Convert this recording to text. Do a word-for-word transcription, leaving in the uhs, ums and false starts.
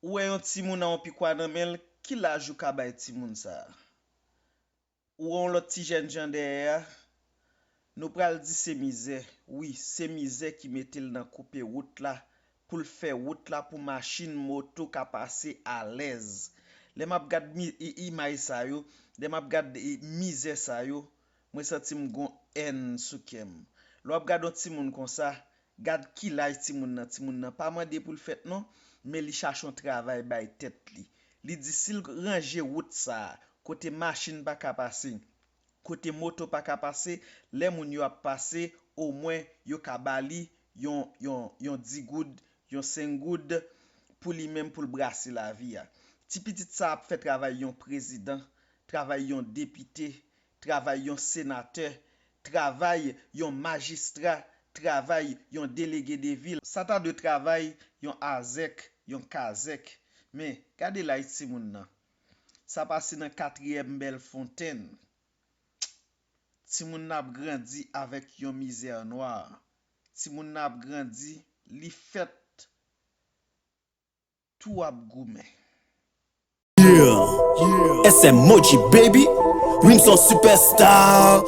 Ou wè yon timoun a yon pikwa nan men l, ki laj ou ka bay timoun sa a? Ou wè yon lòt ti jènjan dèyè a? Nou pral di se mizè. Wi, se mizè ki mete l nan koupe wout la, pou l fè wout la pou machin, moto ka pase alèz. Lè m ap gad mi- i- imaj sa yo, lè m ap gad i- mizè sa yo, mwen santi m gon èn sou kè m. Lè w ap gad yon timoun konsa, gad ki laj timoun nan. Timoun nan pa mande pou l fèt non, men li chache yon travay bay tèt li. Li di si l ranje wout sa a, kote machin pa ka pase, kote moto pa ka pase, lè moun yo ap pase, omwen yo ka ba li yon, yon, yon di goud, yon senk goud, pou li menm pou l brase lavi a. Ti pitit sa ap fè travay yon prezidan, travay yon depite, travay yon senatè, travay yon majistra, travay yon delege de vil. Sa ta dwe travay yon azèk, yon kazèk. Men, gade laj timoun nan. Sa pase nan katriyèm Bèlfontenn. Timoun nan ap grandi avèk yon mizè nwa. Timoun nan ap grandi, li fèt tou ap goumen. Yeah, S M Moji baby, Rimson superstar.